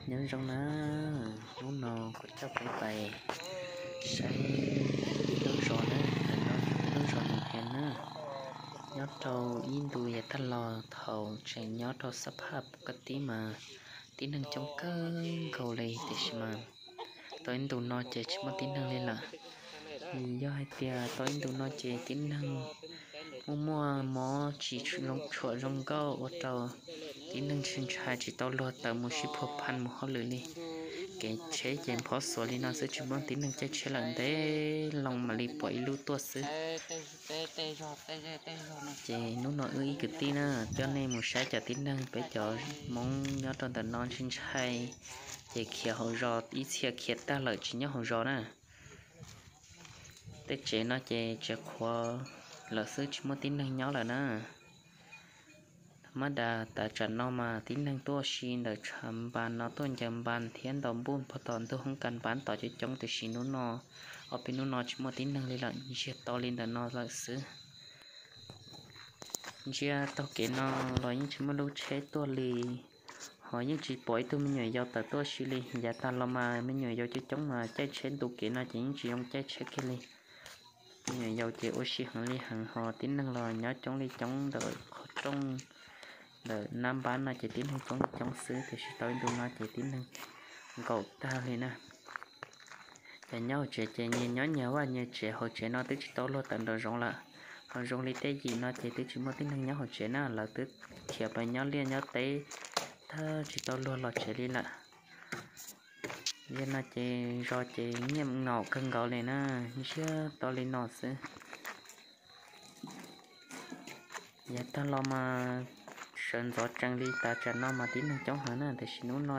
Nyob zoo na, hnub no kuv coj peb pais saib ib lub zos na, ntawm no yog ib lub zos Nus Hees na, nyob rau ib ntu yav tag los thaum tseem nyob rau xab phaj pus kaj tib mas tib neeg coob kawg nkaus li, tiam sis mas tau ib ntu no ces tsis muaj tib neeg li lawm. Yog hais tias tau ib ntu no ces tib neeg muaj muaj mob tsis tshuam zoo nkauj ua rau tib neeg ntshai ntshai tsis tau luag tawm mus sib phuam phaj mus hauj lwm li. Kev tsheb ces nphob xuav li no xwb, tsis muaj tib neeg caij tsheb lawm, ntev loo mam li pom ib lub tuaj xwb. Ces hnub no wb ib kwv tij na, coj nej mus saib cov tib neeg peb cov Hmoob nyob rau ntawm no ntshai ntshai, ces khiav hauv zos ib txhia khiav tag lawm tsis nyob hauv zos na. Tej tsev no ces tsev qhuav lawm xwb, tsis muaj tib neeg nyob lawm na. Mab das tas tsam no mas tib neeg tuaj si ntawm tshav npas no tuaj ncaws npas thiab ntaus npuj pog tom ntug hoob kas npas tom coob coob, tiam sis hnub no, ob peb hnub no tsis muaj tib neeg li lawm, ntsiag to li ntawm no lawm xwb. Ntsia taug kev no los yeej tsis muaj lub tsheb tuaj li, ho yeej tsis pom ib tug me nyuam yaus tawm tuaj si li. Yav tag los mas me nyuam yaus coob coob mas caij tsheb ntu kev no ces yeej tsis zoo caij tsheb kiag li. Me nyuam yaus ces ua si heev li heev, ho tib neeg los nyob coob li coob ntawm qhov rooj ntawm nab npab no ces tib neeg coob li coob xwb, tiam sis tau ib ntu no ces tib neeg nkaum tag li na. Ces nyob hauv tsev ces nyias nyob nyias vaj nyias tsev, hauv tsev no twb tsis tau luag tawm nraum zoov lawm. Ho zoo li tej yim no ces twb tsis muaj tib neeg nyob hauv tsev na, lawv twb khiav pais nyob liaj nyob teb tag, tsis tau luag los tsev li lawm. Yog no ces zos ces nyiaj ngaum kawg nkaus li na, ntsiag to li no xwb. Yav tag los mas sawv ntxov tsees li, tas tsam no mas tib neeg coob heev na, tiam sis hnub no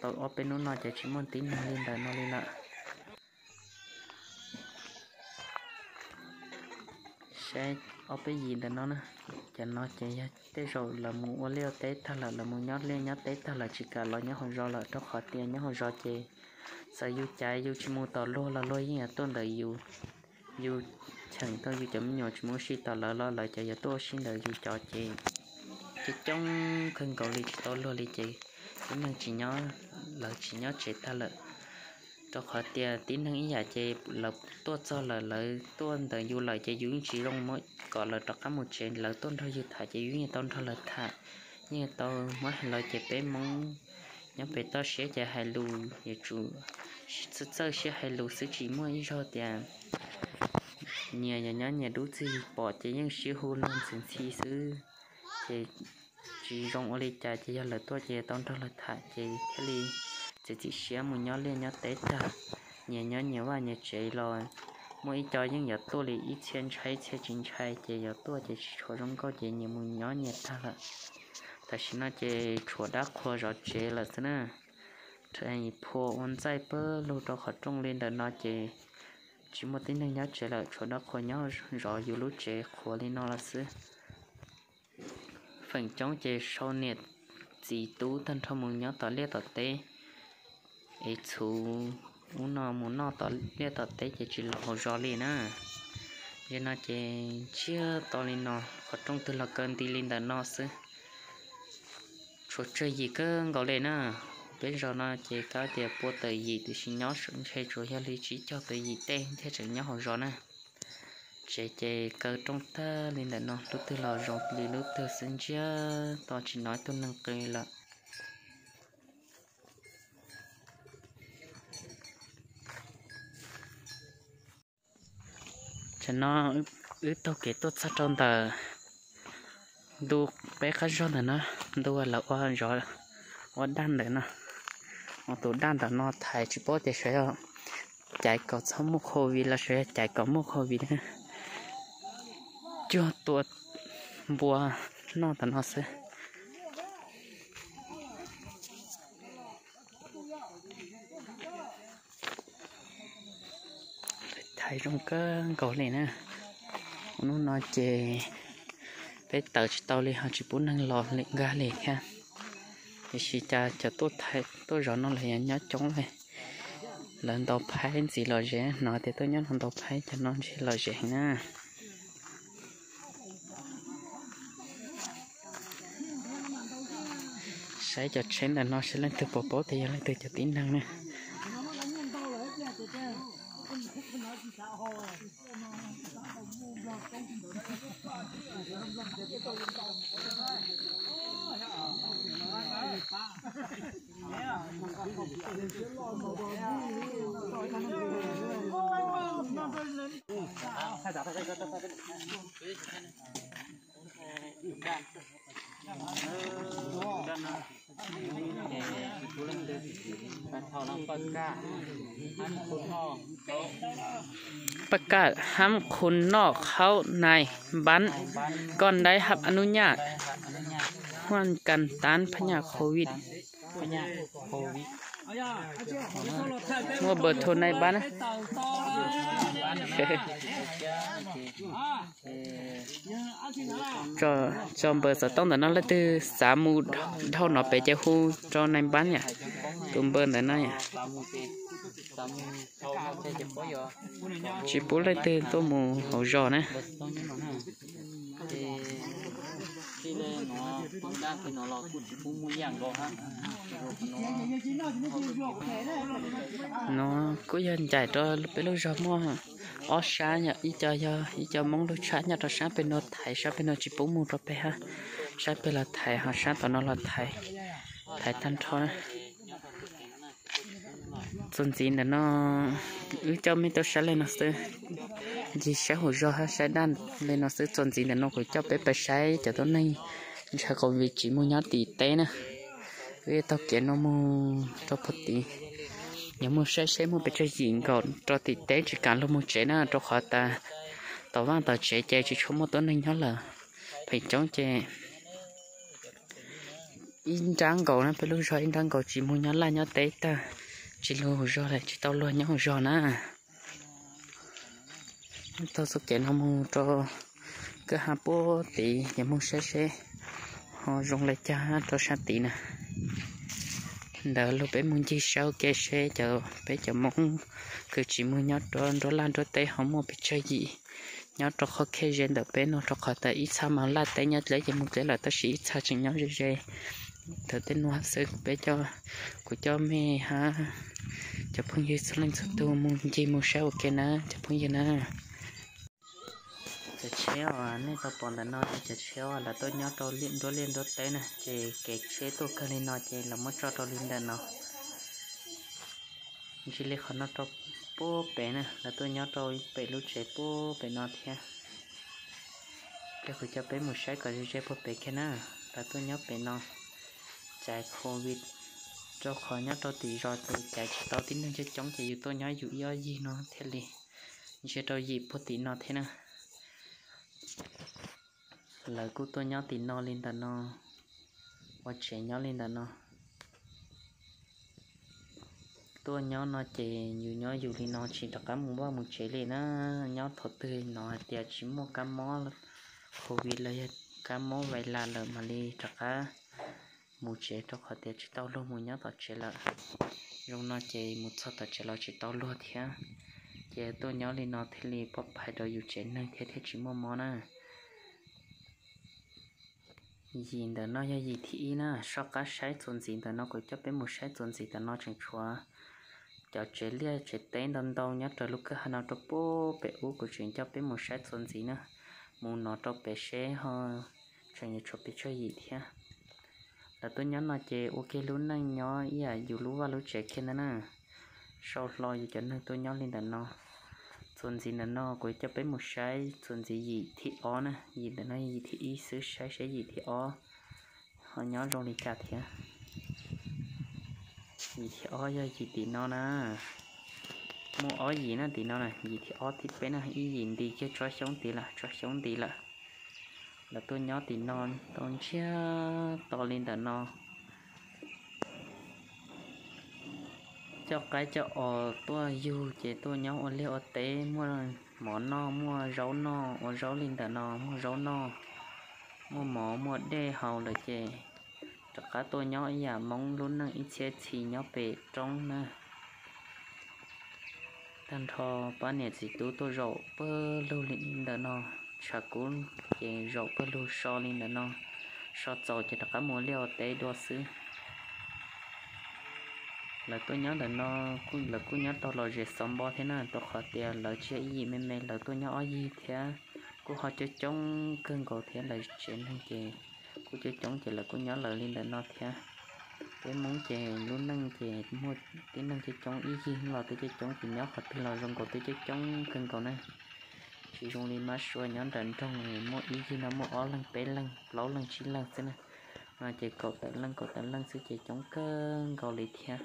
tau ob peb hnub no ces tsis muaj tib neeg li ntawm no li lawm. Saib ob peb yim ntawm no na, cov no ces yog tej zaum lawv mus ua liaj teb tag lawm, lawv mus nyob liaj nyob teb tag lawm tsis kam los nyob hauv zos lawm, rau qhov tias nyob hauv zos ces txawm yus caiv yus tsis mus tom luag los luag yeej yuav tuaj ntawm yus. Yus cheem tau yus cov me nyuam tsis mus ua si tom lawv los lawv cov yuav tuaj ua si ntawm yus cov ces coob coob kawg nkaus li tsis tau luag li ces tib neeg tsis nyob, lawv tsis nyob tsev tag lawm. Rau qhov tias tib neeg ib yam ces lawv tuaj txog lawm, lawv tuaj ntawm yus lawm ces yus yeej tsis zoo muab kom lawv rov qab mus tsev, lawv tuaj nrog yus tham ces yus yeej tau nrog lawv tham, yeej tau muab hais los ces peb Hmoob nyob pem toj siab ces hais lus yuav tsum txawj txawj siab hais lus xwb, tsis muaj ib zaug tias nyias yog nyob nyias dub txig, pom ces yeej sib hu luag ntxhi ntxhi xwb. Ces tsis zoo ua li cas, ces yog lawv tuaj ces tau nrog lawv tham ces thiaj li txiav txim siab mus nyob liaj nyob teb tag. Nyias nyob nyias vaj nyias tsev los muaj ib co yeej yuav tuaj li, ib txhia ntshai ib txhia tsis ntshai, ces yuav tuaj ces tsis tshua zoo nkauj ces nyias mus nyob nyias tag lawm. Tam sim no ces tshuav dab qhua zov tsev lawm xwb na. Phua ua ntxaij pawg lug rau qhov rooj li ntawm no ces tsis muaj tib neeg nyob tsev lawm, tshuav dab qhua nyob zov yus lub tsev qhuav li no lawm xwb. Feem coob ces sau niam txiv tub tag nrho mus nyob tom liaj tom teb, es txhuv ub no mus noj tom liaj tom teb ces tsis los hauv zos li na. Yog no ces ntsiag to li no, qhov rooj twg los kaw nti li ntawm no xwb. Tshuav tsawg yim kawg nkaus li na. Peb zos no ces kav tias pua tawm yim, tiam sis nyob ntshe tsuas yog li tsib caug tawm yim tej thiaj tseem nyob hauv zos na. Tsev ces kaw rooj tag li ntawm no, lub twg los zoo li lub twg xwb, ntsiag to tsis hnov ib tug neeg qw lawm. Tam no wb taug kev tuaj txog rau ntawm ntu peb qab zog ntawm no, ntu lawv ua zov, ua daj ntawm no, ua tus daj ntawm no thaiv tsis paub tias sawv yog caiv kom txhob muaj covid los sawv yog caiv kom muaj covid, cuag tua npua noj tam no xwb. Thaiv zoo kawg nkaus li na. Hnub no ces peb tawm tsis tau li, ho tsis pub neeg los li nkag li thiab. Tiam sis cas cov tuaj zov no lawv yog nyob coob li. Lawv ntaus phaib ntxiv lom zem, hnov tias tuaj nyob no ntaus phaib, cov no ntshe lom zem heev na. Saib cov tsheb ntawm no saib leej twg puas paub tias yog leej twg cov tib neeg ne. Paj kaj hab khu noj khaub nai npab, koj ntaib hab anub nyaj, huaj kas tab phab nyaj covid, muaj npawb thau nai npab na. Tso npawb xov tooj ntawm no, leej twg xav mus dhau no pem ces hu rau nai npab yom, tus npawb ntawm no yom. Tsis pub leej twg tuaj mus hauv zos na. No kuj yog ncaim rau peb lub zos muaj ob sab yom, ib co yog ib co Hmoob lub tshab nyob rau sab pem no thaiv, sab pem no tsis pub mus rau pem hab, sab pem los thaiv ho sab tom no los thaiv, thaiv tag nrho. Txuas ntxiv ntawm no, wb coj mej tuaj saib li no xwb, ncig saib hauv zos hab saib daj li no xwb. Txuas ntxiv ntawm no kuv coj peb pais saib cov tuab neeg ntshai covid tsis mus nyob tim teb na. Wb taug kev no mus rau puag tid, yog mus saib seb muaj pes tsawg yim nkaus rau tim teb tsis kam luag mus tsev na, rau qhov tas tom vaj tom tsev ces tsis tshua muaj tuab neeg nyob lawm. Pheem coob ces ib nrab nkaus na, peb lub zos ib nrab nkaus tsis mus nyob laj nyob teb tag, tsis luag hauv zos lawm, tsis tau luag nyob hauv zos na. Taug txoj kev no mus rau kwj ha puag tid, yog mus saib seb ho zoo li cas rau sab tid na. Ntawd los peb mus ncig saib ua ke seb cov peb cov Hmoob kws tsis mus nyob rau nruab laj nruab teb ho muaj pes tsawg yim nyob rau qhov khej ze ntawm peb no, rau qhov tas ib txha mas laj teb nyob dleb ces mus dleb lawm, tab sis ib txha tseem nyob ze ze ntawm tej nuav xwb. Peb coj, kuv coj mej hab cov phooj ywg txhua leej txhua tug mus ncig mus saib ua ke na cov phooj ywg na. Cov tsheb uas nej tau pom ntawm no ces cov tsheb uas lawv tuaj nyob rau nruab liaj nruab teb na, ces kev tsheb tuaj kawg li no ces lawv muab tso rau li ntawm no. Ntsia li qhov no rau puag pem na, lawv tuaj nyob rau pem lub tsev puag pem no thiab. Pliag kuv coj peb mus saib kom ze ze puag pem kiag na. Lawv tuaj nyob pem no, caiv covid, rau qhov nyob rau tim zos ces caiv tsis tau tib neeg coob coob ces yus tuaj nyob yus ib ob yig no thiaj li ntsia rau yim puag tim no thiab na. Lawv kuj tuaj nyob tim no li ntawm no, ua tsev nyob li ntawm no. Tuaj nyob no ces yus nyob yus li no tsis rov qab mus vaj mus tsev li na. Nyob thaum twg hnov hais tias tsis muaj kab mob covid los yog kab mob vais las lawm mam li rov qab mus tsev, rau qhov tias tsis tau luag mus nyob tom tsev lawm. Zoo no ces mus txog tom tsev los tsis tau luag thiab, ces tuaj nyob li no thiaj li pov phais rau yus tsev neeg thiab, thiaj tsis muaj mob na. Yim ntawm no yog yim thib ib na, soj qab saib txuas ntxiv ntawm no, kuv coj peb mus saib txuas ntxiv ntawm no tseem tshuav cov tsev liaj tsev teb ntau ntau nyob raws lub kwj ha no rau puag pem ub, kuv tseem coj peb mus saib txuas ntxiv na, mus no rau pem seb ho tseem yuav tshuav pes tsawg yim thiab. Lawv tuaj nyob no ces ua kiag lub neej nyob ib yam yus lub vaj lub tsev kiag ntag na. Sau hlo yus cov neeg tuaj nyob li ntawm no. Txuas ntxiv ntawm no kuv coj peb mus saib txuas ntxiv yim thib ob na, yim ntawm no yim thib ib xwb, saib seb yim thib ob ho nyob zoo li cas thiab. Yim thib ob yog yim tim no na. Muaj ob yim na tim no na, yim thib ob thib peb na, ib yim nti kiag tsob xyoob tid lawm, tsob xyoob nti lawm. Lawv tuaj nyob tim no tau ntsiag to li ntawm no. Coj qaib coj os tuaj yug ces tuaj nyob ua liaj ua teb, muaj mov noj muaj zaub noj, ua zaub li ntawm no muaj zaub noj, muaj mov muaj dej haus lawm ces rov qab tuaj nyob ib yam Hmoob lub neej ib txhiab txhis nyob pem roob na. Tag nrho pab niam txiv tub tuaj zaum pawg lug li ntawm no, tshav kub ces zaum pawg lug so li ntawm no, so txaus ces rov qab mus ua liaj ua teb dua xwb. Lawv tuaj nyob ntawm no, lawv kuj nyob tau los zem xov npo thiab na, rau qhov tias lawv tsis yog ib yim me me, lawv tuaj nyob ob yig thiab, kuj ho coob coob kawg nkaus thiab, lawv tsev neeg ces kuj coob coob ces lawv kuj nyob lawv li ntawm no thiab. Peb Hmoob ces lub neej ces muaj tib neeg coob coob, ib yig los twb coob coob ces nyob qhov twg los zoo nkaus twb coob coob kawg nkaus na. Tsis zoo li mab sua nyob nram nroog, muaj ib yig no muaj ob leeg peb leeg plaub leeg tsib leeg xwb na, no ces kaum tawm leej kaum tawm leej xwb ces coob kawg nkaus li thiab.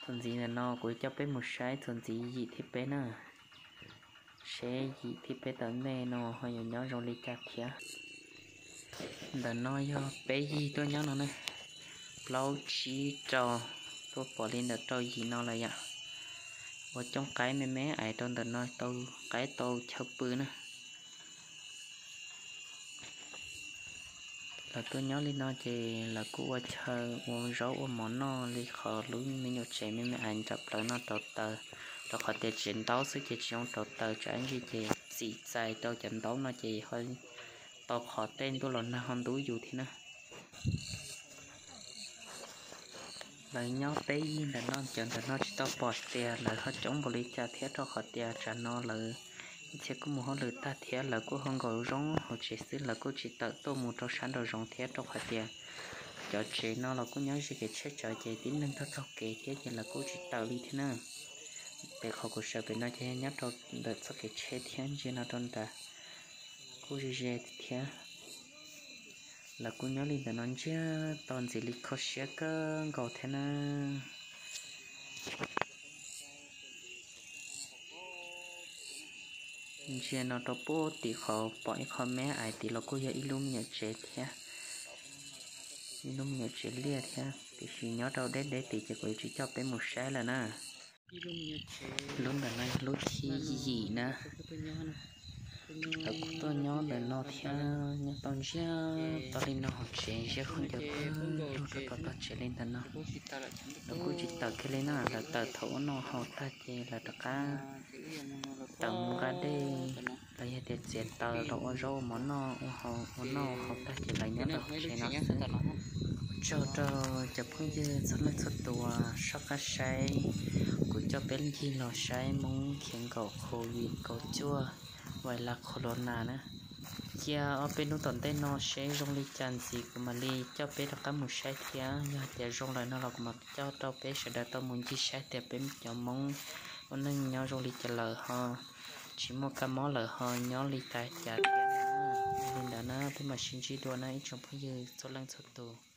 Txuas ntxiv ntawm no kuv coj peb mus saib txuas ntxiv yim thiab peb na, seb yim thiab peb tom ntej no ho yuav nyob zoo li cas thiab. Ntawm no yog peb yig tuaj nyob no ne, plaub tsib rau, tuaj pom li ntawm rau yim no lawm yom. Ua coob qaib me me ais rau ntawm no tau qaib tau chaw pw na. Lawv tuaj nyob li no ces lawv kuj ua chaw ua zaub ua mov noj li qhov lub me nyuam tsev me me ais nram plawv no rauv taws, rau qhov tias tsev ntaub xwb ces tsis zoo rauv taws, tsam ib ntsis ces txim txais rau cov ntaub no ces ho tau qhov tej ntuj los nag ho ntub yus thiab na. Lawv nyob peb yig ntawm no, cov ntawm no tsis tau pom tias lawv ho coob npaum li cas thiab, rau qhov tias tsam no lawv ib txhia kuj mus hauj lwm tag thiab lawv kuj ho nkaum zoo hauv tsev xwb, lawv kuj tsis tawm tuaj mus rau sab nraum zoov thiab, rau qhov tias cov tsev no los kuj nyob ze kev tsheb tsawv ces tib neeg taug taug kev thiab ces lawv kuj tsis tawm li thiab na. Pem qhov kuv sawv pem no ces nyob rau ntawm txoj kev tsheb thiab, ntsia no rau nrad kuj ze ze thiab. Lawv kuj nyob li ntawm no ntsiag to ntxiv li kho siab kawg nkaus thiab na. Ntsia no rau puag tim qhov pom ib qho me ais tid los kuj yog ib lub me nyuam tsev thiab, ib lub me nyuam tsev liaj thiab, tiam sis nyob rau deb deb tid ces kuv yuav tsis coj peb mus saib lawm na. Lub ntawm no yog lub thib yim na. Lawv kuj tuaj nyob ntawm no thiab, nyob tau ntsiag to li no hauv tsev, ziab khaub ncaws pawg lug rau tom tog tsev li ntawm no. Lawv kuj tsis tawm kiag li na, lawv tawm thaum ua noj haus tag ces lawv rov qab tawm mus nqa dej los yog tias txiav taws los ua zaub ua mov noj, ua noj ua haus tag ces lawv nyob rau hauv tsev no xwb. Ua tsaug rau cov phooj ywg txhua leej txhua tus soj qab saib, kuv coj peb ncig los saib Hmoob khiav nkaum Covid kaum cuaj vais las corona na. Cia ob peb hnub tom ntej no seb zoo li cas ntxiv kuv mam li coj peb rov qab mus saib thiab. Yog tias zoo lawm no los kuv mam coj rau peb sawv daws tau mus ncig saib tias peb cov Hmoob ua neej nyob zoo li cas lawm ho tsis muaj kab mob lawm ho nyob li cas cas thiab. Li ntawd na peb mam sib ntsib dua na ib tsoom phooj ywg txhua leej txhua tus.